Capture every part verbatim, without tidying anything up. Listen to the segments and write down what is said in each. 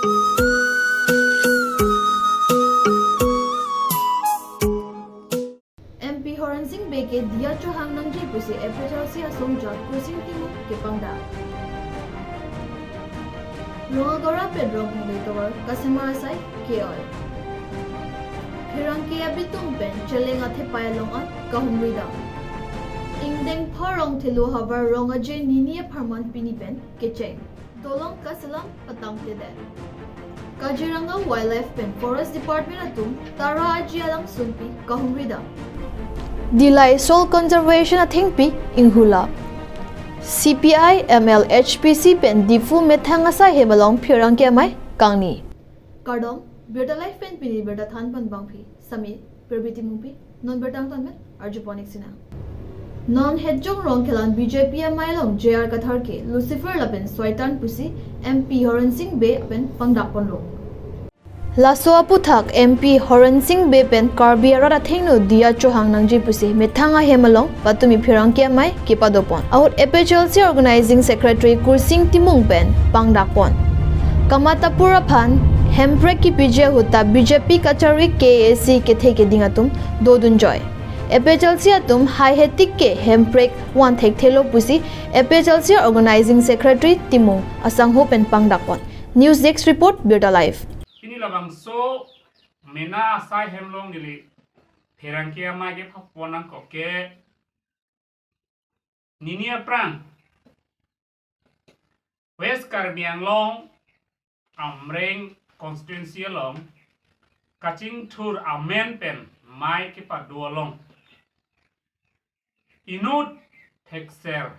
M P Horen Sing Bey ke diya chohang nangji pusi A P H L C asong jat Kursing Timung kepangdak. Rong agora pen rong hongbe tovar kasemar asai ke-oi. Pherangke abitung pen cheleng athepai along an kahumri dam. Ingdeng pharong thelo havar rong aje nini apharman pini pen kecheng. Dolong kaselam patang tedet. Kaziranga Wildlife pen Forest Department atum tara aji alam sunpi kahumri dam. Dillai Soil Conservation athengpi inghula. C P I M L H P C pen Diphu methang asai hem along pherangke amei kangni. Kardom, Birta Live pen pini birta thanpon abangpi Sami Perbiti Mungpi, non birta angton pen arjupon-ik sinang. Non Hejong Rongkhelan B J P amei along J R Kathar ke Lucifer lapen Soitan pusi M P Horen Sing Bey pen pangdakponlo. Laso aputhak M P Horen Sing Bey pen Karbi arat athengno diya chohang nangji pusi methang ahem along patumi pherangke amei kepadopon. Ahut A P H L C Organizing Secretary Kursing Timung pen pangdakpon. Kamatapur aphan hemprek kipiji ahut ta B J P kachari K A C kethe keding atum dodunjoi. A P H L C atum haihe tik ke hemprek van thekthelo pusi A P H L C Organizing Secretary Timung asangho pen pangdakpon. News Desk Report, Birta Live. Pini labangso mena asai hem along neli pherangke amei kepapon nangkok ke nini aphrang West Karbi Anglong Amreng constituency along kachingthur amen pen mei kepado along inut thekser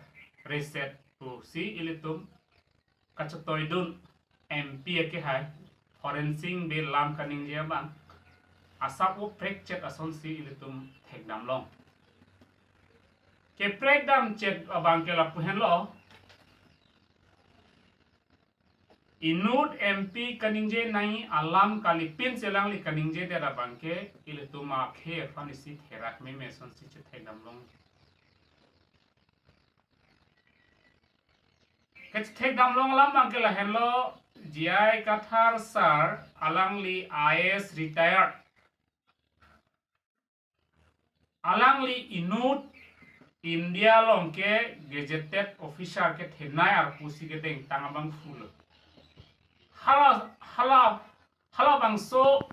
reset pusi ilitum kachetoidun M P akehai Horen Sing Bey lam kaningje abang asap-o prekchet asonsi ilitum thekdamlong. Keprekdamchet abang ke lapu henlo, inut M P kaningje nangji alam kalipin si alangli kaningjedet abang ke ilitum akhei aphan isi therak meme asonsi chethekdamlong. Kachethekdamlong alam abang ke lahenlo, J I Kathar sir alangli I A S retired. Alangli inut India along ke gazetted officer kethenei arpu si kedengtang abang pulo. Hala, hala, halabangso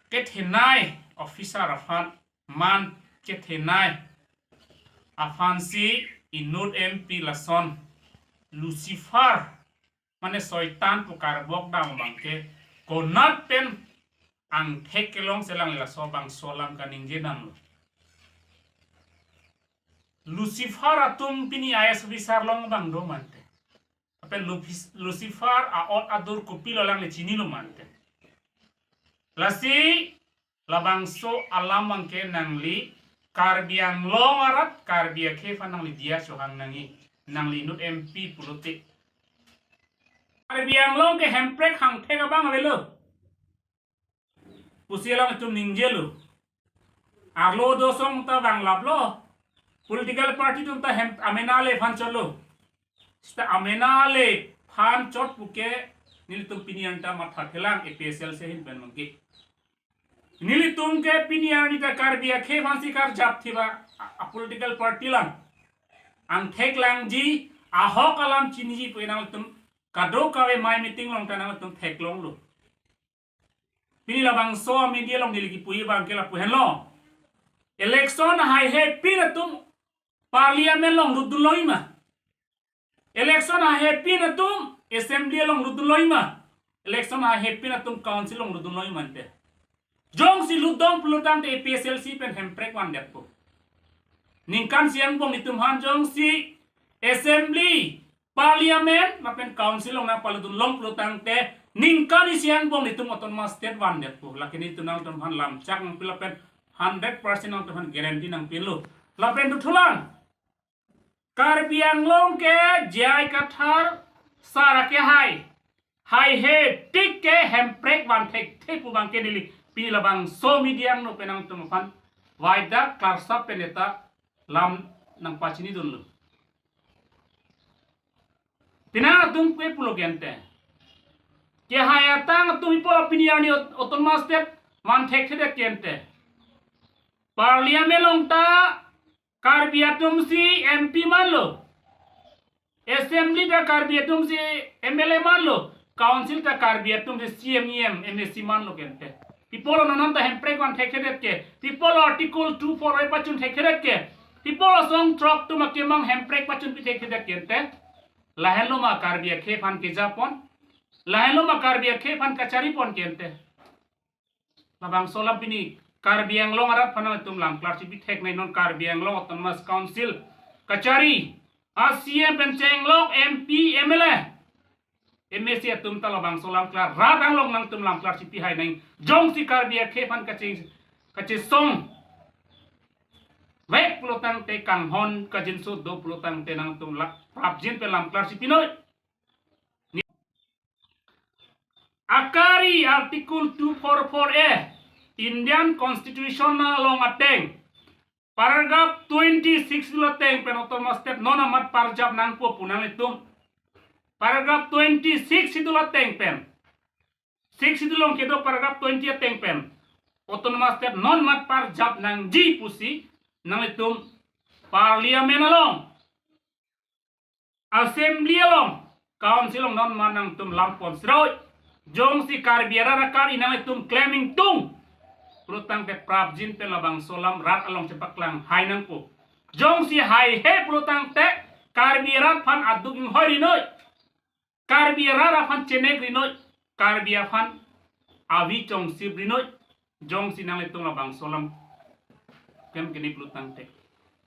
kethenei officer aphan, man kethenei aphansi inut M P lason Lucifer mane Soitan pu karbok dam abang ke konat pen angthek kelong si alangli laso abangso alam kaningje damlo. Lucifer atum pini I A S officer long abang do mante. Lapen Lufis-, Lucifer a-ot adur kopilo alangli chinilo mante. Lasi labangso alam abang ke nangli Karbi Anglong arat Karbi akhei aphan nangli diya chohang nangji, nangli inut M P pulote. Karbi Anglong ke hemprek hangthek abang avelo pusi alangtum ningjelo. Arlo do asong ta vanglaplo. Political party atum ta hem amena le aphan chotlo. Seta amena le aphan chot puke nelitum pini anta matha thelang A P H L C ahin pen mangke. Nelitum ke pini arni ta Karbi akhei aphansi karjap thiba a, a political party lang. Angthek langji, ahok alam chiniji pu nangtum kadokave mei meeting along ta nangtum theklonglo. Pini labangso media along neli kipuji abang ke lapu henlo. Election haihe pin atum parliament along lutdunlongji ma. Election haihe pin atum assembly along lutdunlongji ma. Election haihe pin atum council along lutdunlongji mante. Jongsi lutdun pulotangte A P H L C pen hemprek vandetpo. Ningkan isi angbong nelitum aphan jongsi assembly, parliament lapen council along nangpalutdunlong pulotangte ningkan isi angbong nelitum autonomous state vandetpo. Lake nelitum nangtum aphan lamchak nangpi lapen hundred percent nangtum aphan guarantee nangpilo. Lapen dothulang, Karbi Anglong ke J I Kathar sir akehai, haihe tik ke hemprek van thekthe pu abang ke neli pini labangso media angno pen nangtum aphan vaida klarsap pen eta lam nangpachinidunlo. Penang atum ke pulo ke ante. Kehai atang atum ipor pini arni aut-, autonomous state van thekthedet ke ante. Parliament along ta Karbi atum si M P manlo. Assembly ta Karbi atum si M L A manlo. Council ta Karbi atum si C M, E M, M A C manlo ke ante. Pi apotlo non ta hemprek van thekthedet ke. Pi apotlo Article two four A pachun thekthedet ke. Pi apotlo song throk atum akemang hemprek pachunpi thekthedet ke ante. Lahenlo ma Karbi akhei aphan kejapon. Lahenlo ma Karbi akhei aphan kacharipon ke ante. Labangso alam pini Karbi Anglong arat aphan nangtum lam klar chipi theknei non Karbi Anglong Autonomous Council kachari a C M pen chenglok M P, M L A, M A C atum ta labangso alam klar rat anglong nangtum lam klar chipi hai nang jongsi Karbi akhei aphan kache, kachesong vek pulotangte kanghon kajinso do pulotangte nangtum lak prapjin pen lam klar chipi noi. Akari Article two four four A Indian Constitution along ateng paragraph twenty-six schedule ateng pen autonomous state non amat parjap nangpo pu nanglitum. Paragraph twenty-six schedule ateng pen, six schedule along kedo paragraph twenty ateng pen autonomous state non amat parjap nangji pusi nanglitum parliament along, assembly along, council along non amat nangtum lampon sroi. Jongsi Karbi arat akari nanglitum claim ingtung pulotangte prapjin pen labangso alam rat along chepaklang hai nangpo. Jongsi haihe pulotangte Karbi arat aphan aduk inghoi ri noi. Karbi arat aphan chenek ri noi. Karbi aphan avi chongsip ri noi. Jongsi nanglitum labangso alam klem keni pulotangte.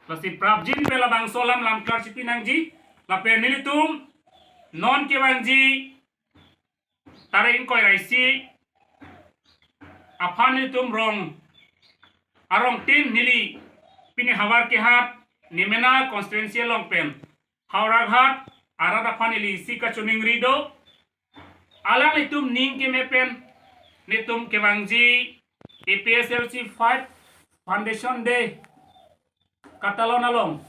Lasi prapjin pen labangso alam lam klar chipi nangji. Lapen nelitum non kevangji tarik ingkoi ra isi aphan nelitum rong arong tin neli pini havar kehat Nimena constituency along pen Howraghat arat aphan neli isi kachiningri do. Alanglitum ning keme pen nelitum kevangji A P H L C five Foundation Day katalon along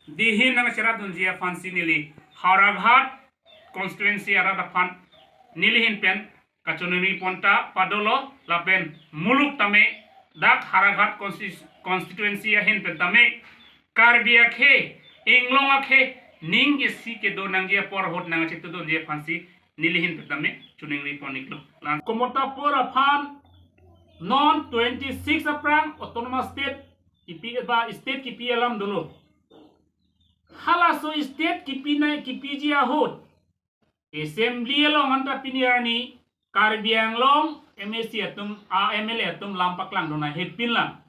dihin nangcherapdunji aphansi neli Howraghat constituency arat aphan neli ahin pen kachiningri pon ta padolo lapen muluk tame dak Howraghat consti-, constituency ahin pen tame Karbi akhei, inglong akhei, ning isi kedo nangji apor ahut nangchetudunji aphansi neli ahin pen tame chiningri pon iklo. Lan Komotapur aphan non twenty-six aphrang autonomous state kipi ba state kipi alam dolo. Halaso state kipi nai kipiji ahut assembly along anta pini arni Karbi Anglong M A C atum, a M L A atum lam paklangdun hepin lang.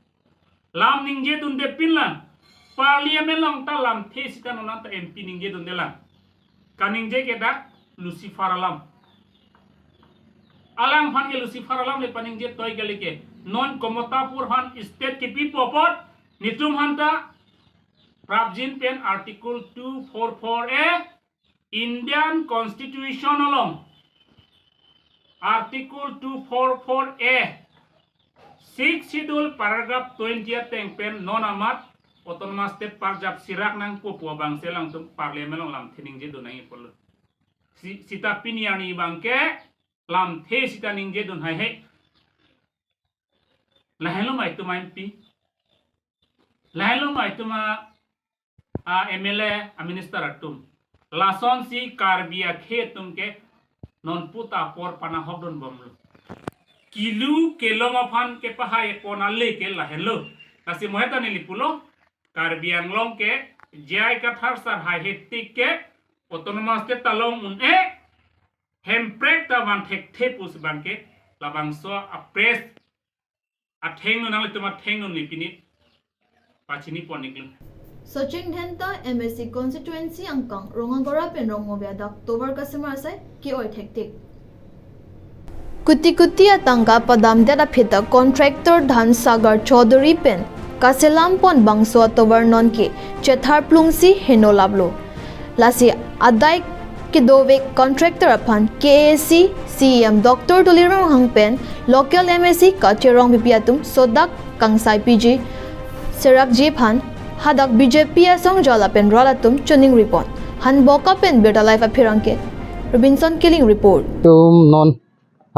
Lam ningjedunde pin lang. Parliament along ta lamthe sita non anta M P ningjedunde lang. Kaningje ke dak Lucifer alam. Alangphan ke Lucifer alam le paningje toi kali ke. Non Komotapur aphan state kipipo apot nelitum aphanta prapjin pen Article two four four A Indian Constitution along Article two four four A, Sixth Schedule paragraph twenty ateng pen non amat autonomous state parjap sirak nangpo pu abang si alangtum parliament along lamthe ningjedun nangji pulo. Si, sita pini arni abang ke lamthe sita ningjedun haihe. Lahenlo ma itum a M P. Lahenlo ma itum a a M L A, a minister atum. Lasonsi Karbi akhei atum ke non puta apor panahokdun bomlo. Kilu kelong aphan kepahai pon ale ke lahenlo. Lasi mo heta neli pulo, Karbi Anglong ke J I Kathar sar haihe tik ke autonomous state ta long un-e, hemprek ta van thekthe pusi abang ke labangso a press athengno nanglitum athengno neli pini pachini pon iklo. Sachin Dhenta, M A C constituency angkang, Rongagora pen Rongmove adak tovar kasemar asai ke-oi thektik. Kuti kuti atangka padamdet aphi ta contractor Dhansagar Chaudhary pen kaselam pon bangso atovar non ke chethar plungsi heno laplo. Lasi adai kedovek contractor aphan K A A C C E M Doctor Tuliram Ronghang pen local M A C kacherong pipi atum sodak kangsai piji serakji aphan hadak B J P asong jala pen rat atum chiningri pon. Hanboka pen Birta Live apherangke Robinson Killing report. Tum non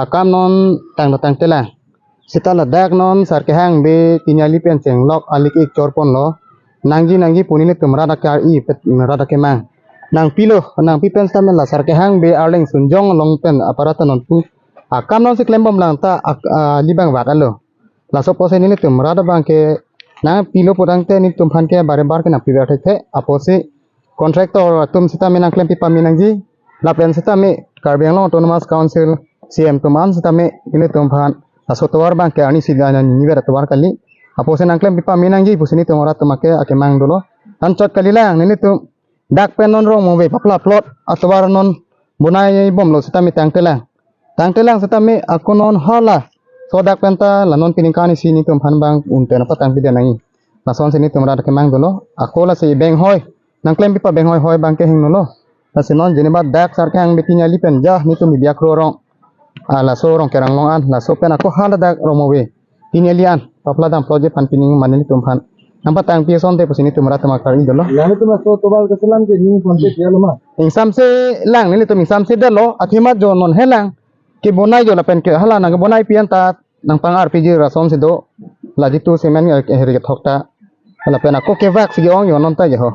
akam non tang tangtelang. Seta ladak non Sarkehang Bey Tiniali pen chenglok ali ke-ik chorponlo. Nangji nangji pu nelitum rat akar-i pet rat akemang. Nangpilo, nangpi pen seta mela Sarkehang Bey arleng sunjong along pen aparata nonpu akam non si klembomlang ta ak-, ah, ali abang vak-etlo. Laso apotsi nelitum rat abangke nangpilo putangte nelitum aphan ke bare bare ke nangpi ver thekthe apotsi contractor atum sitame nangklempi pame nangji. Lapen sitame Karbi Anglong Autonomous Council C M atum an sitame nelitum aphan laso tovar abangke arnisi dana niver tovar kali. Apotsi nangklempi pame nangji pusi nelitum rat atum ke akemang dolo. Anchot kalilang nelitum dak pen non Rongmongve papla plot atovar non bonaibomlo sitame tangtelang. Tangtelang sitame ako non hala sodak pen ta la non peningkan isi nelitum aphan abang unten apa tangpi dia nangji. Lasonsi nelitum rat akemang dolo. Ako lasi banghoi. Nangklempi pa banghoi hoi abangke hingno lo. Lasi non jeniba dak Sarkehang Bey Tiniali pen ja nelitum biak ro rong. Ah, laso Rongkerang along an. Laso pen ako hala dak Rongmongve Tiniali an. Papla dam plot je aphan pining mane nelitum aphan nangpatangpi asonte pusi nelitum rat atum akar-i dolo. Nelitum laso tovar keselam ke ning konte dia lo ma. Ingsamselang nelitum ingsamse dolo athema jo non helang. Kebonai jo lapen ke hala nangkebonaipi anta nangpang-arpiji rat asonsi do. La jitu cement, eh, heri kethok ta. Lapen ako kevak si ke-ong jo non ta jo ho.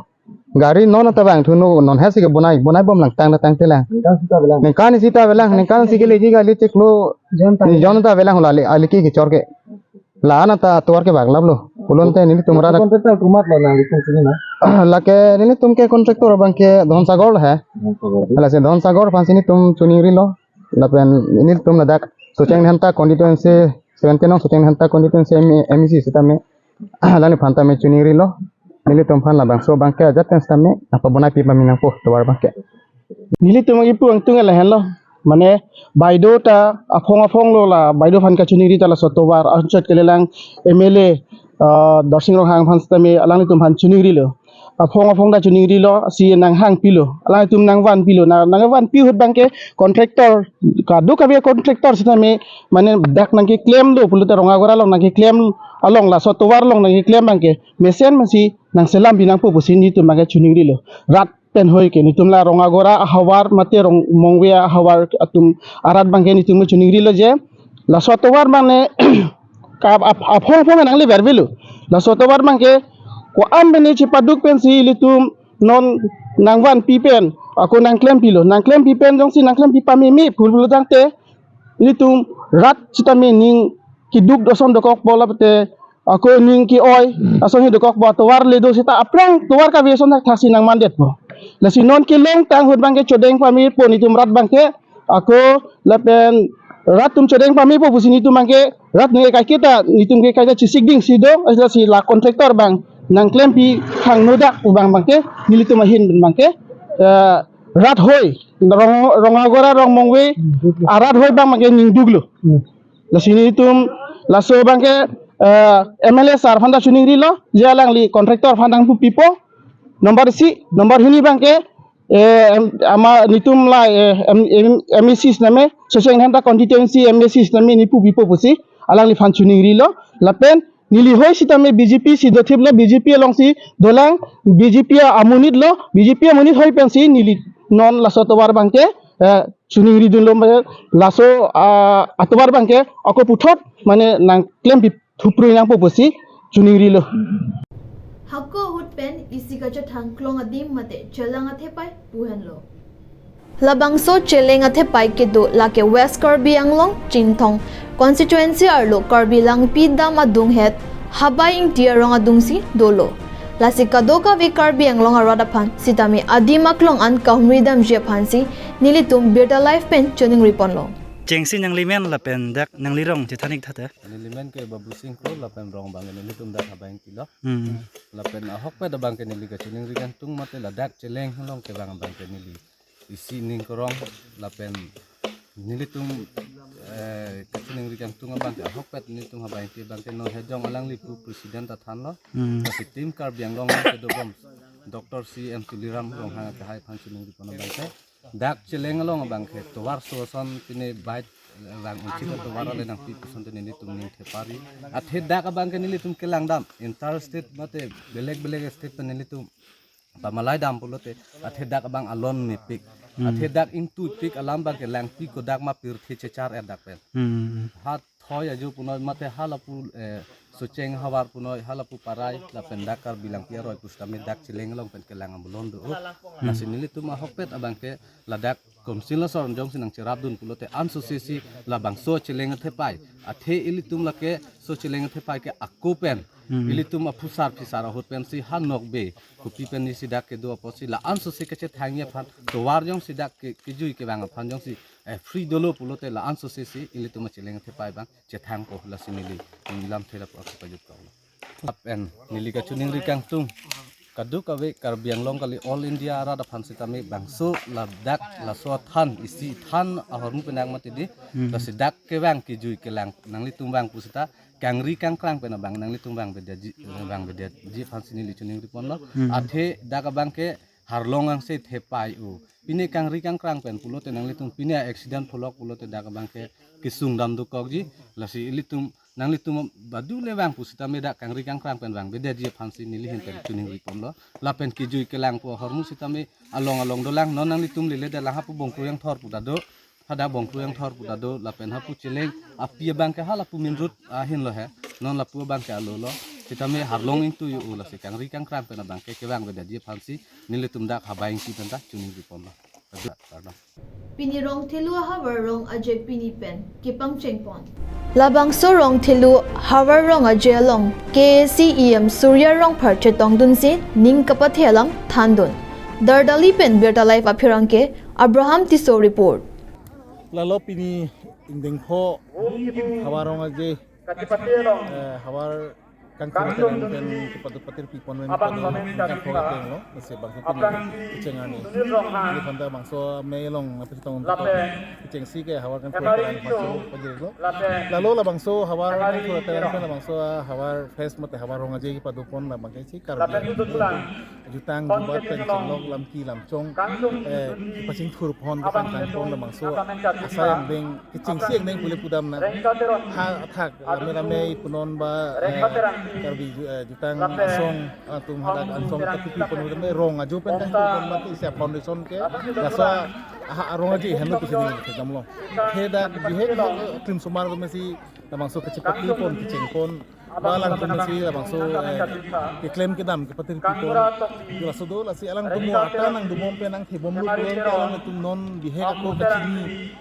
Gari non ta vang thuno non hasi kebonai, bonaibomlang tang tangtelang. Ningkan sita avelang. Ningkan sita avelang, ningkan si keleji kali chiklo. Jon ta. Jon ta avelang la ali, ali ke-ik chor ke. La-an ta tovar kevak laplo. Pulote nelitum rat. Contractor komat lo nangtum chini na? Lake nelitum ke contractor abangke Dhon Sagor lo he. Dhon Sagor. Lasi Dhon Sagor aphansi nelitum choningrilo. Lapen nelitum ladak Socheng Dhenta constituency, seventeen nong Socheng Dhenta constituency M-, M E C sitame alangli aphan tame choningrilo. Nelitum aphan labangso abangke ajat pen sitame nangpabonaipi pame nangpo tovar abangke. Nelitum ipu angtung lahenlo. Mane baideo ta aphong aphong lo la baideo aphan kachiningri ta laso tovar anchot kalilang M L A, ah, Darsing Ronghang aphan sitame alanglitum aphan chiningrilo. Aphong aphong ta chiningrilo, si nanghangpilo. Alangtum nangvanpilo. Na, nangvanpi ahut abangke contractor, kadokave contractor sitame mane dak nangkeklem do pulote Rong Agora along nangkeklem along laso tovar along nangkeklem abangke mesen masi nangselampi nangpo pusi nelitum abangke chiningrilo. Rat pen hoi ke nelitum la Rong Agora ahavar mate Rongmongve ahavar atum arat abangke nelitum chiningrilo je laso tovar mane ka ap-, aphong aphong nanglever avelo. Laso tovar abangke ko-an pen chipaduk pensi ilitum non nangvanpi pen ako nangklempilo, nangklempi pen jongsi nangklempi pameme pul pulotangte ilitum rat sitame ning keduk ason dokokpo lapen ako ning ke-oi ason hi dokokpo, tovar le do seta aphrang tovar kave ason thaksi nangmandetpo. Lasi non kelongtang ahut abangke chodeng pamepo nelitum rat abangke ako lapen rat atum chodeng pamepo pusi nelitum abangke rat neke kaiketa nelitum ke kaita chisikding si do, lasi la contractor abang nangklempi hangno dak pu abang abangke nelitum ahin abangke, eh, rat hoi Rong, Rong Agora Rongmongve arat hoi abang abangke ning duklo. Lasi nelitum laso abangke, eh, M L A sir aphan ta chiningrilo je alangli contractor aphan nangpupipo. Number isi, number hini abangke, eh, em, ama nelitum la, eh, em, em, M A C sitame, Socheng Dhenta constituency M A C sitame neli pupipo pusi alangliphan chiningrilo. Lapen neli hoi sitame B J P si dothiplo, B J P alongsi dolang, B J P amonit lo, B J P amonit hoi pensi neli non laso tovar abangke, eh, chiningridunlo, laso, ah, atovar abangke ako puthot mane nangklempi thuprui nangpo pusi chiningrilo. Hako ahut pen isi kachethang klong adim mate chelang athepai pu henlo. Labangso chelang athepai kedo lake West Karbi Anglong Chinthong constituency arlo Karbi Langpi Dam adunghet Habai Ingti arong adungsi dolo. Lasi kadokave Karbi Anglong arat aphan sitame adim aklong an kahumri damji aphansi nelitum Birta Live pen chiningriponlo. Chengsi nanglimen lapen dak nanglirong chethan-ik tha te. Nelimen ke Babu Singh Kro lapen rong abang nelitum dak Habai Ingti lo. Hmm. Lapen ahokpet abangke neli kachiningri kangtung mate ladak chelang along kevang abangke neli isi ning kerong lapen nelitum, eh, kachiningri kangtung abangke ahokpet nelitum Habai Ingti abangke non hejong alangli pu president athan lo. Hmm. Lasi Team Karbi Anglong kedobom Doctor C M Tuliram Ronghang akehai aphan chiningripon abangke dak chelang along abangke tovar so ason pine bait vang uchi ta tovar ale nangpi puson te nelitum ning thepari. Athe dak abangke nelitum kelangdam inter state mate belek belek state ta nelitum Pamalai dam pulote athe dak abang alon mepik. Hmm. Athe dak ingtupik alam abangke langpi kodak ma pirthe chechar-et dak pen. Hmm. Ha thoi ajo punoi mate halapu, eh, Socheng havar punoi halapu parai lapen dak Karbi Langpi aroi pusitame dak Chileng along pen kelang amulon do. Hmm. Lasi nelitum ahokpet abangke ladak Council asor jongsi nangcherapdun pulote ansose si labangso Chileng athepai. Athe ilitum lake so Chileng athepai ke ako pen. Hmm. Ilitum aphusar phisar ahut pensi ha nokbe kopi pen ni si dak kedo apotsi la ansose kachethangji aphan tovar jongsi dak ke, kejui kevang aphan jongsi, eh, free dolo pulote la ansose si ilitum aChileng athepai abang chethangpo lasi neli nelilam thera pu aphi pajut kau. Lapen neli kachiningri kangtung kadokave Karbi Anglong kali All India arat aphan sitame bangso ladak laso athan isi than ahormu penak mati di. Hmm. Lasi dak kevang kejui kelang nanglitum vang pusita kangri kangkrang pen abang nanglitum vangvedetji, vangvedetji aphansi neli chiningri ponlo. Hmm. Athe dak abangke harlong angse thepai-o. Pine kangri kangkrang pen pulote nanglitum pine accident pholok pulote dak abangke kesung dam dokokji. Lasi ilitum nanglitum badu le vang pusitame dak kangri kangkrang pen vangvedetji aphansi neli ahin pen chiningri ponlo. Lapen kejui kelang pu ahormu sitame along along dolang non nanglitum lele dalang hapu Bongkroi Angthor pu ta do. Hadak Bongkroi Angthor pu ta do lapen hapu Chileng api abangke halapu main road ahin lo he. Non lapu abangke alo lo. Sitame harlong ingtui-o lasi kangri kangkrang pen abangke kevangvedetji aphansi nelitum dak habai ingti pen ta chiningri ponlo. Kardom. Pini Rongthelu ahavar rong aje pini pen kepangcheng pon. Labangso Rongthelu havar rong aje along K A C E M Surya Rongphar chetongdunsi ning kapathe alam thandun. Dardali pen Birta Live apherangke Abraham Tisso report. Lalo pini ingdeng pho havar rong aje, eh, havar kangthur ateran pen kepado patir pipon pen kepado kangthur ateng lo, masi bangso pini kecheng arni. Neli aphanta bangso amei along nangpachitong kechengsi ke havar kangthur ateran pasu pajirlo. Lalo labangso havar kangthur ateran pen labangso havar fest mate havar rong aje kepado pon labangke si Karbi jutang jubat pen chenglok lamki lamchong, eh, pachingthur pon kapangthang pon labangso asai angdeng kechengsi angdeng pule pudam na. Ha athak rame rame punon ba, eh, Karbi ju-, eh, jutang asong atum hadak asong katipi pon rame rong ajo pen kangthur pon mati isi foundation ke laso aha arong aje henlo pusi neli kedam lo. He dak bihek klim sumar ko mesi labangso kachepati pon kecheng pon ba alangtum si labangso, eh, keklem kedam kepatir pipon. Laso do lasi alangtum mo ata nangdobom pen nangthebomlo pulote alangtum non bihek ako kachini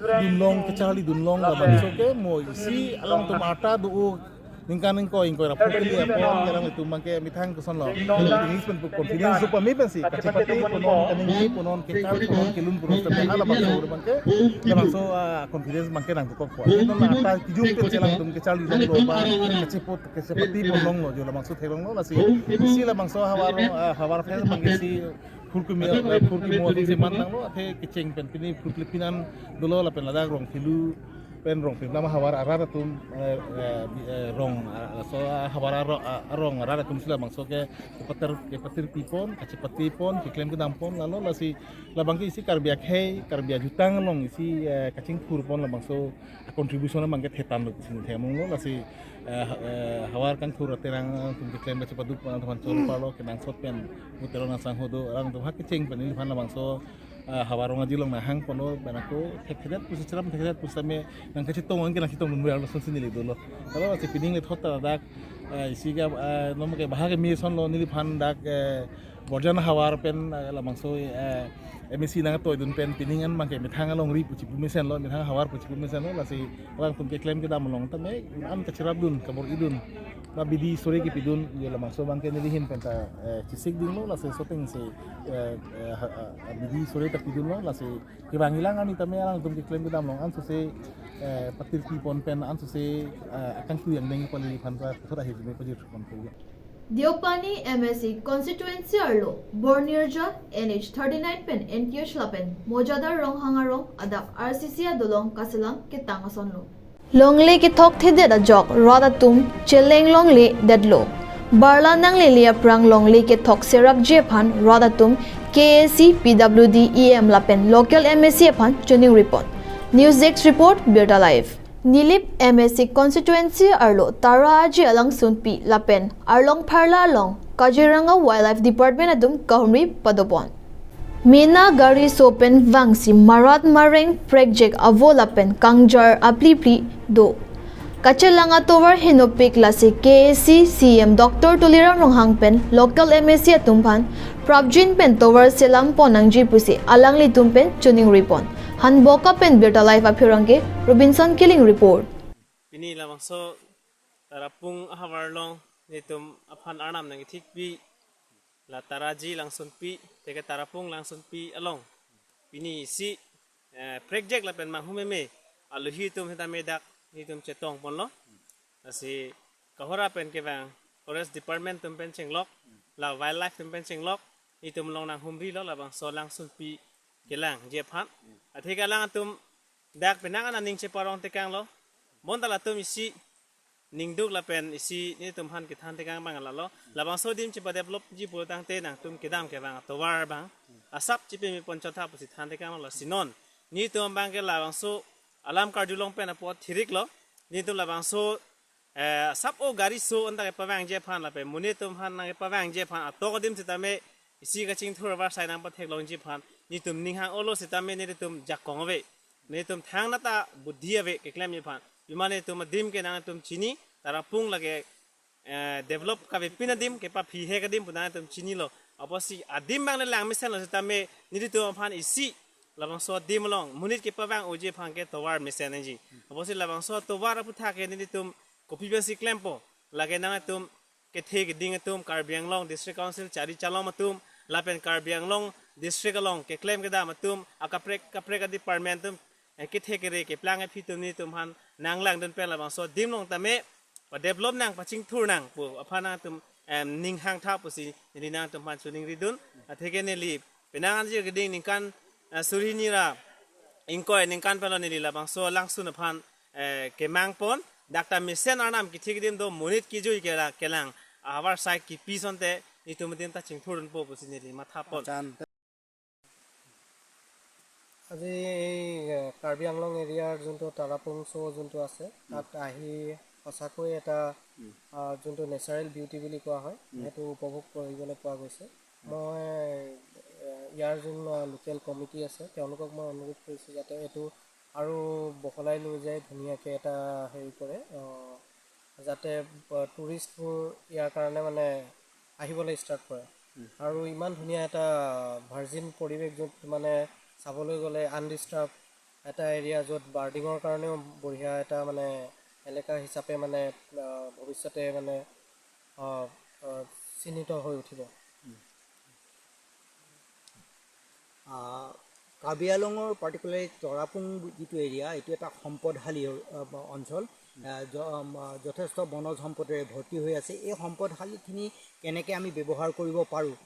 dunlong kacharli dunlong labangso ke mo isi alangtum ata do ningkan ingkoi ingkoi ra pho kali apon ke alangtum abangke methang kosonlo. English pen pu confidence do pame pensi kachepati punon kaningje punon kekal punon kelun punon tapi halabangso abangke labangso, ah, confidence abangke nangkokpo. Ino na ta kijum pen si alangtum kacharli longlo ba kachepot kachepati pon longlo jo labangso theklonglo lasi si labangso havar, ah, havar fest abangke si phurkumi, ah, phurkimo atum si man nanglo athe kecheng pen pini phurkli pinan dolo lapen ladak Rongthelu pen Rongphim nama havar arat atum, eh, eh, bi-, eh, rong, ah, laso, ah, havar aro-, ah, arong arat atum si labangso ke kepatir kepatir pipon kachepati pon keklem kedam pon lalo lasi labangke isi Karbi akhei Karbi ajutang along isi, eh, kachingthur pon labangso contribution abangke thetan lo pusi neli themong lo lasi, eh, ha-, eh, havar kangthur ateran atum keklem kachepadu pon atum chor parlo kenangsot pen mutero nangsangho do alangtum ha kecheng pen neliphan labangso, eh, havar rong aje along nanghang ponlo pen ako thekthedet pusi cheram thekthedet pusitame nangkachetong angke nangchetongdun ver lo sonsi neli dolo. Lalo lasi pining le thot ta dak, eh, isi ke, eh, nom ke bahak ke mi sonlo neliphan dak, eh, Borjan havar pen, eh, labangso, eh, M A C nangtoidun pen pining an abangke methang alongri pu chipu mesenlo, methang havar pu chipu mesenlo, lasi alangtum keklem kedam along tame an kacherapdun, kabor-idun, ba bidi sore kepidun, jo labangso abangke neli ahin pen ta, eh, chesik dinglo, lasi soteng si, eh, eh, ha, ha, bidi sore ta pidunlo, lasi kevang ilang ani tame alangtum keklem kedam along ansose, eh, patir pipon pen ansose, eh, akangtui angdeng pali phan ta puthot ahi jine pajir pon pu. Deopani M A C constituency arlo Bornirja N H thirty-nine pen N T H lapen Mojadar Ronghang arong adap R C C adolong kaselam ketang asonlo. Longle kethokthedet ajok rat atum cheleng longledetlo. Barla nanglele aphrang longle kethok serakji aphan rat atum K A C, P W D, E M lapen local M A C aphan chiningri pon. News Desk Report, Birta Live. Nilip M A C constituency arlo Tara Aji alangsunpi lapen Arlong Pharla along Kaziranga Wildlife Department atum kahumri padopon. Mena gari so pen vangsi marat mareng prekjak avo lapen kangjar aplipli do. Kachelang atovar henopik lasi K A C C E M Doctor Tuliram Ronghang pen local M A C atum aphan prapjin pen tovar selam pon nangji pusi alanglitum pen choningri pon. Hanboka pen Birta Live aphirang ke Robinson Killing report. Pini labangso Tarapung ahavar along nelitum aphan arnam nangkethikpi la Taraji Langsunpi, teke Tarapung Langsunpi along pini isi, eh, prekjak lapen manghumeme alohi atum sitame dak nelitum chetong ponlo. Lasi kahora pen kevang Forest Department atum pen chenglok, la Wildlife atum pen chenglok, nelitum along nanghumrilo labangso Langsunpi kelangji aphan. Athe ke alangtum dak penang an aning cheparong tekanglo. Bonta latum isi ningduk lapen isi nelitum aphan kethan tekang abang lalo. Labangso adim chepadevelopji pulotangte nangtum kedam kevang atovar abang asap chepame pon chotha pusi than tekanglo. Lasi non nelitum abang ke labangso alam karjulong pen apot thiriklo. Nelitum labangso, eh, asap o gari so anta kepavangji aphan lapen monit atum aphan nangkepavangji aphan atok adim sitame isi kachingthur avarsai nangpatheklongji aphan nelitum ning hang-olo sitame nelitum jakong ave. Nelitum thangnat abudhi ave keklemji aphan. Pima nelitum adim ke nangtum chini, Tarapung lake, eh, develop kavepin adim, kepaphi hek adim pu nangtum chinilo. Apotsi adim abang le lang mesenlo sitame nelitum aphan isi labangso adim along monit kepavang unji aphan ke tovar mesen nangji. Apotsi labangso tovar aputhak ke nelitum kopi pensi klempo, lake nangtum kethe keding atum, Karbi Anglong District Council chari chalom atum lapen Karbi Anglong District along keklem kedam atum, akaprek kaprek a-department atum, eh, kethe kere keplang aphi atum nelitum aphan nanglangdun pen labangso adim along tame padevelop nang, pachingthur nang pu aphan nangtum, em, ning hangtha pusi neli nangtum aphan choningridun. Athe ke neli penang anjir keding ningkan, eh, suri hini ra ingkoi ningkan penlo neli labangso Langsun aphan, eh, kemang pon, dak ta mesen arnam kethik adim do, monit kejui kela kelang avarsai kipi asonte nelitum adim ta chingthurdunpo pusi neli matha pon. Achan. আজি এই, এ, কাৰ্বি আংলং এৰিয়াৰ যোনটো তাৰাপুং শ্ব' যোনটো আছে, তাত আহি সঁচাকৈ এটা, আ, যোনটো নেচাৰেল বিউটি বুলি কোৱা হয়, সেইটো উপভোগ কৰিবলৈ পোৱা গৈছে। মই, এ, ইয়াৰ যোন, আ, লোকেল কমিটি আছে, তেওঁলোকক মই অনুৰোধ কৰিছোঁ যাতে এইটো আৰু বহলাই লৈ যায়, ধুনীয়াকৈ এটা হেৰি কৰে, আ, যাতে, আ, টুৰিষ্টবোৰ ইয়াৰ কাৰণে মানে আহিবলৈ ষ্টাৰ্ট কৰে। আৰু ইমান ধুনীয়া এটা ভাৰ্জিন পৰিৱেশ, য'ত মানে চাবলৈ গ'লে আনডিষ্টাৰ্ব এটা এৰিয়া, য'ত বাৰ্ডিঙৰ কাৰণেও বঢ়িয়া এটা মানে এলেকা হিচাপে মানে, আহ, ভৱিষ্যতে মানে, আহ, আহ, চিহ্নিত হৈ উঠিব। আহ, কাৰ্বি আংলঙৰ পাৰ্টিকুলাৰলি তৰাপুং যিটো এৰিয়া, এইটো এটা সম্পদশালী, আহ, অঞ্চল। আহ, য-, আম, আহ, যথেষ্ট বনজ সম্পদেৰে ভৰ্তি হৈ আছে। এই সম্পদশালীখিনি কেনেকৈ আমি ব্যৱহাৰ কৰিব পাৰোঁ,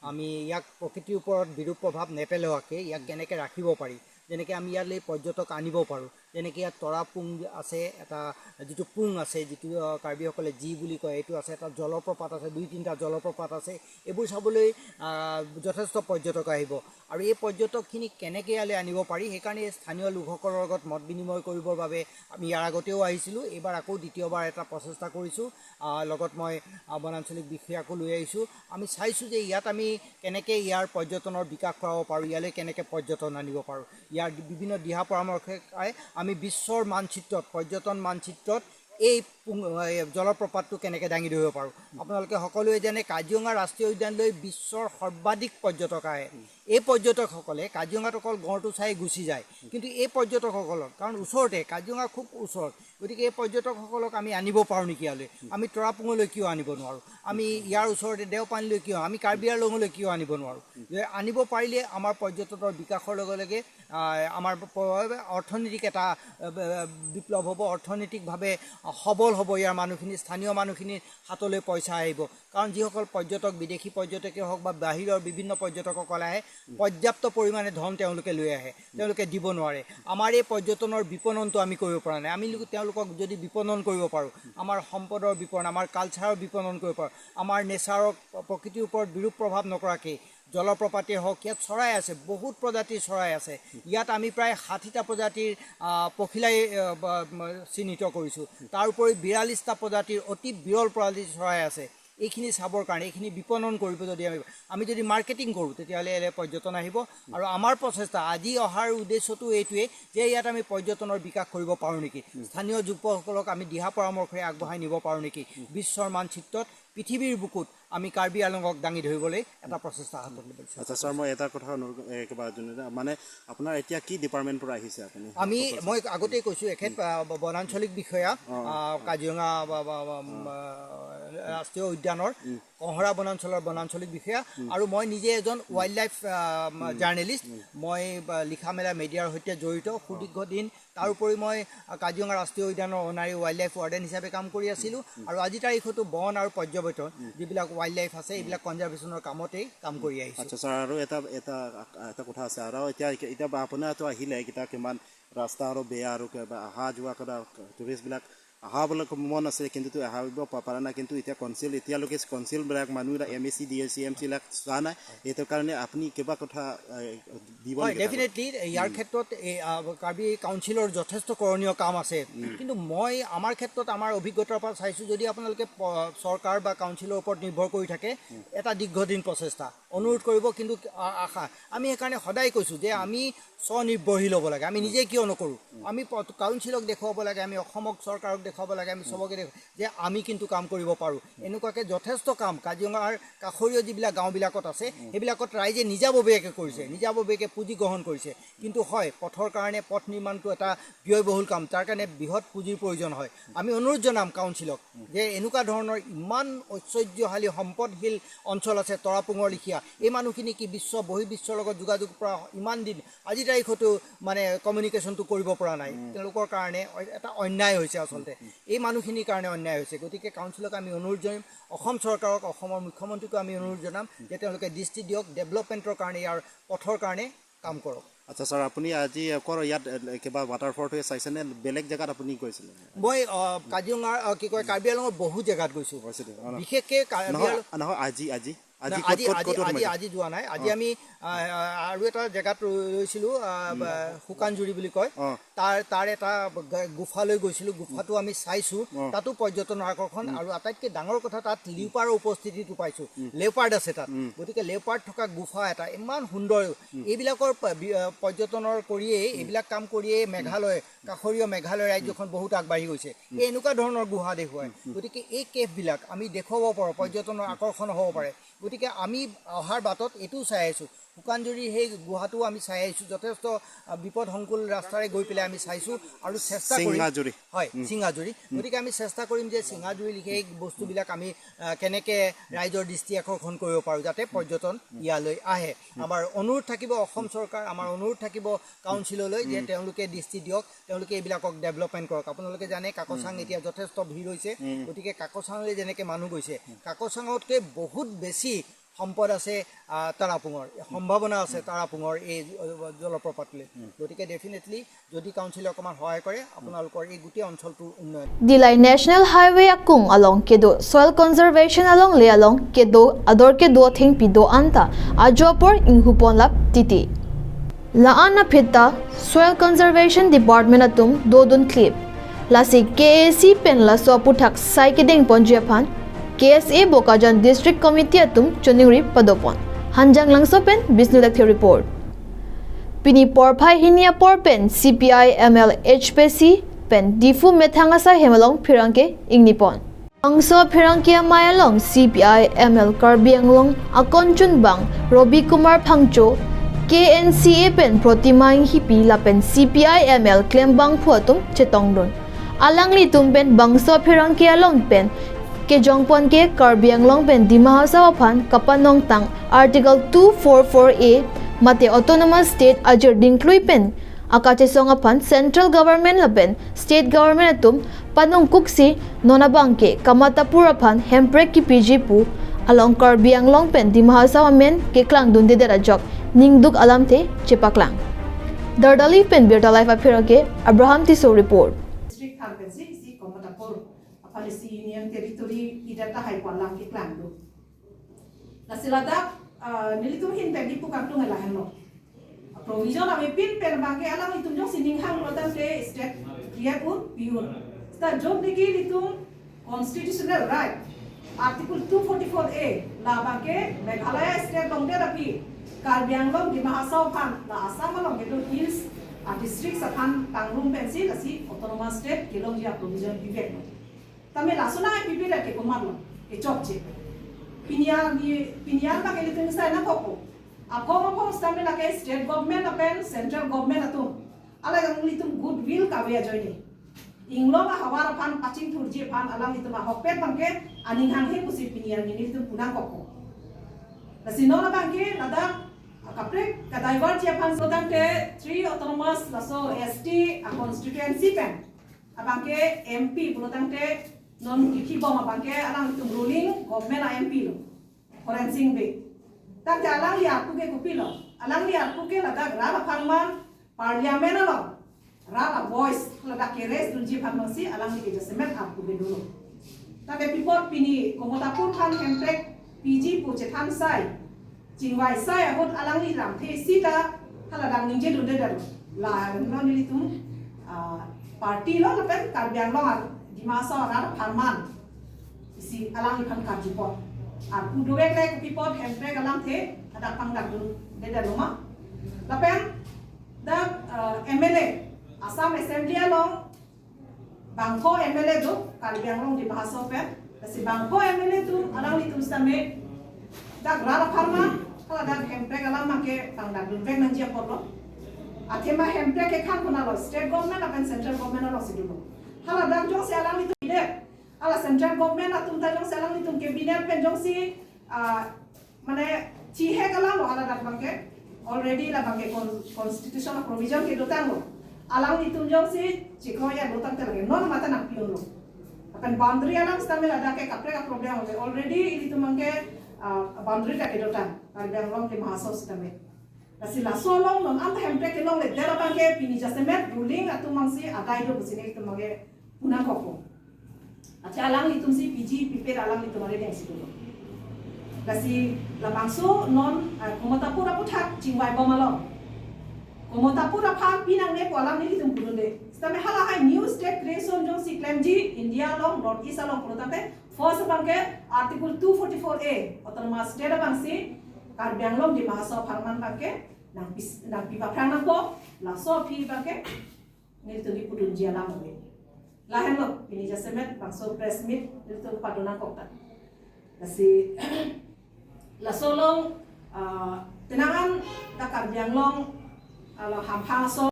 আমি ইয়াক প্ৰকৃতিৰ ওপৰত বিৰূপ প্ৰভাৱ নেপেলোৱাকৈ ইয়াক কেনেকৈ ৰাখিব পাৰি, যেনেকৈ আমি ইয়ালৈ পৰ্যটক আনিব পাৰোঁ, যেনেকৈ ইয়াত তৰা পুং আছে, এটা যিটো পুং আছে, যিটো, আহ, কাৰ্বিসকলে জি বুলি কয়, এইটো আছে, এটা জলপ্ৰপাত আছে, দুই তিনিটা জলপ্ৰপাত আছে, এইবোৰ চাবলৈ, আহ, যথেষ্ট পৰ্যটক আহিব। আৰু এই পৰ্যটকখিনি কেনেকৈ ইয়ালৈ আনিব পাৰি, সেইকাৰণে এই স্থানীয় লোকসকলৰ লগত মত বিনিময় কৰিবৰ বাবে আমি ইয়াৰ আগতেও আহিছিলোঁ, এইবাৰ আকৌ দ্বিতীয়বাৰ এটা প্ৰচেষ্টা কৰিছোঁ। আহ, লগত মই, আহ, বনাঞ্চলিক বিষয়াকো লৈ আহিছোঁ। আমি চাইছোঁ যে ইয়াত আমি কেনেকৈ ইয়াৰ পৰ্যটনৰ বিকাশ কৰাব পাৰোঁ, ইয়ালৈ কেনেকৈ পৰ্যটন আনিব পাৰোঁ। ইয়াৰ বিভিন্ন দিহা পৰামৰ্শ পাই আমি বিশ্বৰ মানচিত্ৰত, পৰ্যটন মানচিত্ৰত এই পুং-, এই জলপ্ৰপাতটো কেনেকৈ দাঙি ধৰিব পাৰোঁ। আপোনালোকে সকলোৱে জানে কাজিৰঙা ৰাষ্ট্ৰীয় উদ্যানলৈ বিশ্বৰ সৰ্বাধিক পৰ্যটক আহে। এই পৰ্যটকসকলে কাজিৰঙাত অকল গঁড়টো চাই গুচি যায়, কিন্তু এই পৰ্যটকসকলক, কাৰণ ওচৰতে, কাজিৰঙা খুব ওচৰত, গতিকে এই পৰ্যটকসকলক আমি আনিব পাৰোঁ নেকি ইয়ালৈ? আমি তৰাপুঙলৈ কিয় আনিব নোৱাৰোঁ? আমি ইয়াৰ ওচৰতে দেওপানীলৈ কিয়, আমি কাৰ্বি আংলঙলৈ কিয় আনিব নোৱাৰোঁ? যে আনিব পাৰিলে আমাৰ পৰ্যটনৰ বিকাশৰ লগে লগে, আহ, আমাৰ প-, অৰ্থনৈতিক এটা, আহ, ব-, বিপ্লৱ হ'ব, অৰ্থনৈতিকভাৱে সবল হ'ব ইয়াৰ মানুহখিনি, স্থানীয় মানুহখিনিৰ হাতলৈ পইচা আহিব। কাৰণ যিসকল পৰ্যটক, বিদেশী পৰ্যটকে হওক বা বাহিৰৰ বিভিন্ন পৰ্যটকসকল আহে, পৰ্যাপ্ত পৰিমাণে ধন তেওঁলোকে লৈ আহে, তেওঁলোকে দিব নোৱাৰে। আমাৰ এই পৰ্যটনৰ বিপণনটো আমি কৰিব পৰা নাই। আমি লোক-, তেওঁলোকক যদি বিপণন কৰিব পাৰোঁ, আমাৰ সম্পদৰ বিপণন, আমাৰ কালচাৰৰ বিপণন কৰিব পাৰোঁ, আমাৰ নেচাৰৰ, প্ৰকৃতিৰ ওপৰত বিৰূপ প্ৰভাৱ নকৰাকৈ, জলপ্ৰপাতেই হওক, ইয়াত চৰাই আছে, বহুত প্ৰজাতিৰ চৰাই আছে। ইয়াত আমি প্ৰায় ষাঠিটা প্ৰজাতিৰ, আহ, পখিলাই, আহ, ব-, ম-, চিহ্নিত কৰিছোঁ। তাৰ উপৰি বিয়াল্লিছটা প্ৰজাতিৰ অতি বিৰল প্ৰজাতিৰ চৰাই আছে। এইখিনি চাবৰ কাৰণে, এইখিনি বিপণন কৰিব যদি আমি, আমি যদি মাৰ্কেটিং কৰোঁ, তেতিয়াহ'লে ইয়ালৈ পৰ্যটন আহিব। আৰু আমাৰ প্ৰচেষ্টা আজি অহাৰ উদ্দেশ্যটো এইটোৱেই যে ইয়াত আমি পৰ্যটনৰ বিকাশ কৰিব পাৰোঁ নেকি, স্থানীয় যুৱকসকলক আমি দিহা পৰামৰ্শৰে আগবঢ়াই নিব পাৰোঁ নেকি, বিশ্বৰ মানচিত্ৰত পৃথিৱীৰ বুকুত আমি কাৰ্বি আংলঙক দাঙি ধৰিবলৈ এটা প্ৰচেষ্টা হাতত ল'ব বিচাৰোঁ। আচ্ছা ছাৰ, মই এটা কথা অনুৰোধ, এ, কিবা জনাই, মানে আপোনাৰ এতিয়া কি ডিপাৰ্টমেণ্ট পৰা আহিছে আপুনি? আমি, মই আগতেই কৈছোঁ, এখেত আহ, ব- বনাঞ্চলিক বিষয়া, আহ, কাজিৰঙা বা- বা- বা- বা- ৰাষ্ট্ৰীয় উদ্যানৰ কহৰা বনাঞ্চলৰ বনাঞ্চলিক বিষয়া। আৰু মই নিজে এজন ৱাইল্ড লাইফ জাৰ্নেলিষ্ট। মই আহ, লিখা মেলা মিডিয়াৰ সৈতে জড়িত সুদীৰ্ঘ দিন। তাৰ উপৰি মই আহ, কাজিৰঙা ৰাষ্ট্ৰীয় উদ্যানৰ অনাৰী ৱাইল্ড লাইফ ৱাৰ্ডেন হিচাপে কাম কৰি আছিলোঁ। আৰু আজিৰ তাৰিখতো বন আৰু পৰ্যবেক্ষণ যিবিলাক ৱাইল্ড লাইফ আছে, এইবিলাক কনজাৰ্ভেশ্যনৰ কামতেই কাম কৰি আহিছোঁ। আচ্ছা ছাৰ, আৰু এটা এটা এটা কথা আছে আৰু এতিয়া এতিয়া বা আপোনাৰতো আহিলে, এতিয়া কিমান ৰাস্তা আৰু বেয়া আৰু কিবা অহা যোৱা কৰা টুৰিষ্টবিলাক আহাবলৈ মন আছে, কিন্তু তো আহিব পা- পৰা নাই। কিন্তু এতিয়া কাউন্সিল, এতিয়ালৈকে কাউন্সিলবিলাক মানুহ M A C D A C M চিবিলাক চোৱা নাই। এইটো কাৰণে আপুনি কিবা কথা এ, দিব হয়, নেকি? ডেফিনেটলি ইয়াৰ ক্ষেত্ৰত এই আহ, কাৰ্বি কাউন্সিলৰ যথেষ্ট কৰণীয় কাম আছে। কিন্তু মই আমাৰ ক্ষেত্ৰত আমাৰ অভিজ্ঞতাৰ পৰা চাইছোঁ, যদি আপোনালোকে প- চৰকাৰ বা কাউন্সিলৰ ওপৰত নিৰ্ভৰ কৰি থাকে, এটা দীৰ্ঘদিন প্ৰচেষ্টা, অনুৰোধ কৰিব, কিন্তু আ- আশা, আমি সেইকাৰণে সদায় কৈছোঁ যে আমি স্বনিৰ্ভৰশীল হ'ব লাগে। আমি নিজে কিয় নকৰোঁ? আমি প- কাউন্সিলক দেখুৱাব লাগে, আমি অসমক চৰকাৰক দেখুৱাব লাগে, আমি চবকে দেখুৱাব যে আমি কিন্তু কাম কৰিব পাৰোঁ। এনেকুৱাকৈ যথেষ্ট কাম কাজিৰঙাৰ কাষৰীয়া যিবিলাক গাঁওবিলাকত আছে, সেইবিলাকত ৰাইজে নিজাববীয়াকৈ কৰিছে, নিজাববীয়াকৈ পুঁজি গ্ৰহণ কৰিছে। কিন্তু হয়, পথৰ কাৰণে পথ নিৰ্মাণটো এটা ব্যয়বহুল কাম, তাৰ কাৰণে বৃহৎ পুঁজিৰ প্ৰয়োজন হয়। আমি অনুৰোধ জনাম কাউন্সিলক যে এনেকুৱা ধৰণৰ ইমান ঐশ্বৰ্যশালী সম্পদশীল অঞ্চল আছে তৰাপুঙৰ লিখীয়া, এই মানুহখিনি কি বিশ্ব বহিৰ্বিশ্বৰ লগত যোগাযোগ কৰা ইমান দিন, আজিৰ তাৰিখতো মানে কমিউনিকেশ্যনটো কৰিব পৰা নাই, তেওঁলোকৰ কাৰণে অ- এটা অন্যায় হৈছে আচলতে, এই মানুহখিনিৰ কাৰণে অন্যায় হৈছে। গতিকে কাউন্সিলক আমি অনুৰোধ জনাম, অসম চৰকাৰক, অসমৰ মুখ্যমন্ত্ৰীকো আমি অনুৰোধ জনাম যে তেওঁলোকে দৃষ্টি দিয়ক, ডেভেলপমেণ্টৰ কাৰণে, ইয়াৰ পথৰ কাৰণে কাম কৰক। আচ্ছা ছাৰ, আপুনি আজি ক'ৰ ইয়াত এ, কিবা ৱাটাৰফলটো চাইছে নে বেলেগ জেগাত আপুনি গৈছিলে? মই আহ, কাজিৰঙাৰ আহ, কি কয়, কাৰ্বি আংলঙৰ বহু জেগাত গৈছোঁ। গৈছে দে, অ, ন। বিশেষকৈ কাৰ্বি নহয় আংলং নহয়, আজি আজি আজি নাই, ক'ত আজি ক'ত আজি ক'ত আজি সোমাইছে? আজি যোৱা নাই। আজি আমি আহ, আহ, আৰু এটা জেগাত ৰৈ- ৰৈছিলোঁ, আহ, বা- শুকানজুৰি বুলি কয়। অ। তাৰ তাৰ এটা গ- গুফালৈ গৈছিলোঁ। গুফাটো আমি চাইছোঁ, তাতো পৰ্যটনৰ আকৰ্ষণ। আৰু আটাইতকৈ ডাঙৰ কথা, তাত লিওপাৰ্ডৰ উপস্থিতিটো পাইছোঁ। লেওপাৰ্ড আছে তাত। গতিকে লেওপাৰ্ড থকা গুফা এটা ইমান সুন্দৰ। এইবিলাকৰ প- বি- আহ, পৰ্যটনৰ কৰিয়েই, এইবিলাক কাম কৰিয়েই মেঘালয়, কাষৰীয়া মেঘালয় ৰাজ্যখন বহুত আগবাঢ়ি গৈছে। এই এনেকুৱা ধৰণৰ গুহা দেখুৱায়। গতিকে এই কেভবিলাক আমি দেখুৱাব পাৰোঁ, পৰ্যটনৰ আকৰ্ষণ হ'ব পাৰে। গতিকে আমি অহাৰ বাটত এইটোও চাই আছোঁ, শুকানজুৰি সেই গুহাটো আমি চাই আহিছোঁ। যথেষ্ট আহ, বিপদসংকুল ৰাস্তাৰে গৈ পেলাই আমি চাইছোঁ আৰু চেষ্টা কৰিম। চিঙাজুৰি। হয়, চিঙাজুৰি। গতিকে আমি চেষ্টা কৰিম যে চিঙাজুৰি লিখে এই বস্তুবিলাক আমি আহ, কেনেকে ৰাইজৰ দৃষ্টি আকৰ্ষণ কৰিব পাৰোঁ, যাতে পৰ্যটন ইয়ালৈ আহে। আমাৰ অনুৰোধ থাকিব অসম চৰকাৰ, আমাৰ অনুৰোধ থাকিব কাউন্সিললৈ যে তেওঁলোকে দৃষ্টি দিয়ক, তেওঁলোকে এইবিলাকক ডেভেলপমেণ্ট কৰক। আপোনালোকে জানে কাকচাং এতিয়া যথেষ্ট ভিৰ হৈছে। গতিকে কাকচাঙলৈ যেনেকে মানুহ গৈছে, কাকচাঙতকৈ বহুত বেছি সম্পদ আছে আহ, তাৰাপুঙৰ, সম্ভাৱনা আছে তাৰাপুঙৰ এই জ- জলপ্ৰপাতলৈ। গতিকে ডেফিনেটলি যদি কাউন্সিলে অকণমান সহায় কৰে, আপোনালোকৰ এই গোটেই অঞ্চলটোৰ উন্নয়ন Dillai National Highway akung along kedo soil conservation alongle along kedo ador kedo athengpi do anta ajo apor inghuponlap titi. La-an aphi ta Soil Conservation Department atum dodun klip. Lasi K A C pen laso aputhak sai kedengponji aphan K S A Bokajan District Committee atum choningri padopon. Hanjanglangso pen Bisnu Lekthe report. Pini porphai hini apor pen C P I M L H P C pen Diphu methang asai hem along pherangke ingnipon. Bangso pherangke amei along C P I M L Karbi Anglong akon chunbang Robi Kumar Phangcho, K N C A pen Protima Inghipi lapen C P I M L klembangphu atum chetongdun. Alanglitum pen bangso pherangke along pen kejongpon ke Karbi Anglong pen Dima Hasao aphan kapanongtang Article two four four A mate Autonomous State ajir dingklui pen akachesong aphan Central Government lapen State Government atum panongkuksi non abangke kamatha apor aphan hemprek kipiji pu along Karbi Anglong pen Dima Hasao amen keklangdundedet ajok ningduk alamthe chepaklang. Dardali pen Birta Live apherangke Abraham Tisso report. District thang pensi isi kamatha apor aphan isi Union Territory idet tahai pu alam keklangdun. Lasi ladak ah, nelitum ahin pen kipu kangtung lahenlo. Provision avepin pen abangke alanglitum jongsi ninghang lo tangte state D F un, P un. Seta jongsi nelitum constitutional right Article two forty-four A, labangke Meghalaya state longdet aphi, Karbi Anglong, Dima Hasao aphan, la Assam along kedo hills a districts aphan pangrum pensi lasi autonomous state kelongji a provision piveklo. Tame laso nangpipe ra ke komatlo, kechokche. Pini arni, pini arni abang ilitum sai nangkokpo. Aphong aphong sitame lake state government lapen central government atum, alanglitum goodwill kave ajoine, inglong ahavar aphan pachingthurji aphan alanglitum ahokpet abangke aning hanghe pusi pini arni nelitum pu nangkokpo. Lasi non abangke ladak kaprek kadivertji aphan, so tangte three autonomous laso S T a constituency pen abangke M P pulo tangte non kithi bom abangke alanglitum ruling government a M P lo, Horen Sing Bey. Tangte alangli arpu ke kopilo? Alangli arpu ke ladak rat apharman, parliament along rat a voice ladak ke raise dunji aphan masi alangli ke jasemet arpu ke dolo. Tangte pi apot pini Kamatapur aphan hemprek piji pu chethan sai, chingvai sai ahut alangli lamthe sita haladak ningje dunde dam. La non nelitum, ah, party lo lapen Karbi Anglong ar Dima Hasao arat apharman isi alangliphan karju apot, arpu dovek le kopi apot hemprek alamthe hadak pangdak dunde dam ma? Lapen dak, ah, M L A, Assam Assembly along bangpho M L A do Karbi Anglong Dima Hasao pen. Lasi bangpho M L A atum, alanglitum sitame dak rat apharman, haladak hemprek alam abangke pangdak dunvek nangji apotlo. Athema hemprek ke khang konatlo, state government lapen central government alongsi dolo. Haladak jongsi alanglitum de, hala central government atum ta jongsi alanglitum cabinet pen jongsi, ah, mane chihek alam lo haladak abangke, already labangke con-, constitution a provision kedotanglo. Alanglitum jongsi chikroya dotang te lake non mate nangpi-unlo. Lapen boundary alam sitame ladak ke kaprek a problem ave. Already ilitum abangke, ah, boundary ta kedotang, Karbi Anglong Dima Hasao sitame. Lasi laso along non anta hemprek kelongledet abangke pini jasemet ruling atum masi adai do pusi nelitum abangke pu nangkokpo. Athe alanglitumsi piji pipe ra alanglitum arideng si dolo. Lasi labangso non, ah, Kamatapur aputhak chingvai bom along, Kamatapur aphan pi nangne pu alam nelitum pudunde. Sitame halahai new state creation jongsi klemji India along, North East along pulo tangte first abangke Article two forty-four A, autonomous state abangsi Karbi Anglong Dima Hasao apharman abangke nangpi, nangpi paphrang nangpo. Laso aphi abangke nelitum kipudunji alam ave. Lahenlo pini jasemet bangso press meet nelitum pado nangkok ta. Lasi laso along, ah, tenangan ta Karbi Anglong, ah, lo hamphang aso.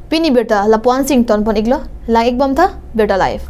Pini birta lapu-an si ingtonpon iklo, lang-ik bom tha, Birta Live.